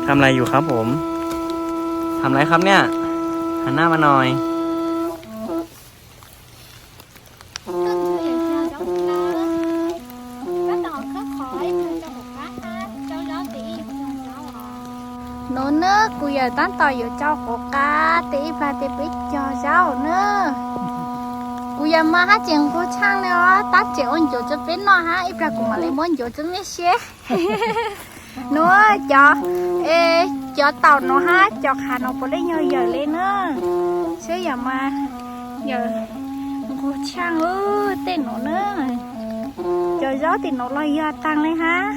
ทำอะไรอยู่ครับผม ทำอะไรครับเนี่ย หันหน้ามาหน่อย Nuv nawb, kuv yawm tab tom yuav cog quav qab, tes ib plag tes peb cog zaub nawb. Kuv yawm mas hab tseem nquag tshaaj le os, tab tseem ua ncuav rua peb noj hab, ib plag kuv mam li muab ncuav rua mej seb. Nuav cov, cov taum nuav hab cov qhav nuav puav leej yog yawm le nawb. Seb yawm mas, yawm nquag tshaaj tej nuav nawb. Cov zaub tim nuav los yog taag le hab.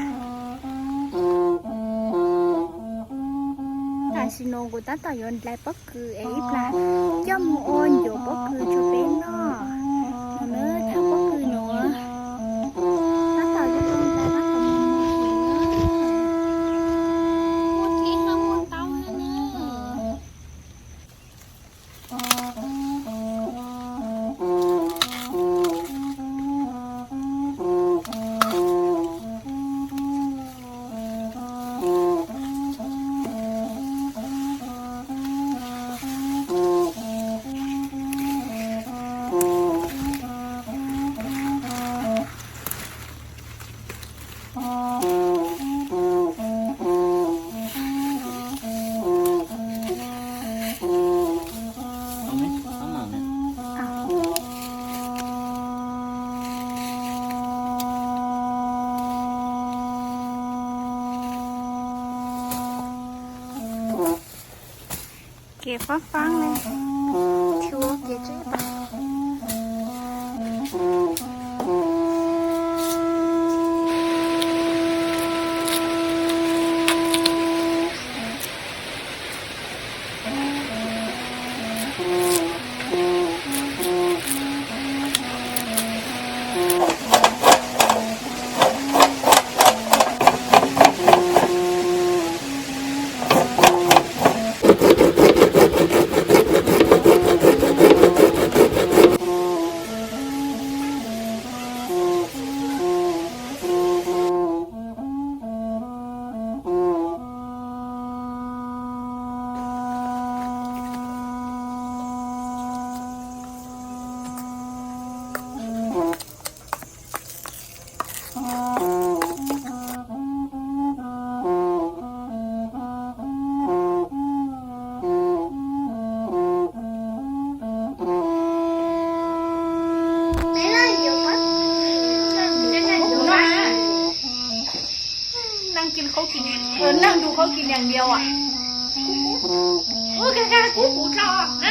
Tam sim nuav kuv tab tom yuav nplais pob kws es ib plag coj moog ua ncuav pob kws rua peb noj. Nuav nawb, thaaj pob kws nuav tab tom yuav nplais tab tom muag muag heev nawb. Muaj dleb hab muaj ntau hab nawb. Kev faab faab le, tshua kev tseb pas. Naj du khaub kis niam liau a. Ua kag kag kub kuv tso na.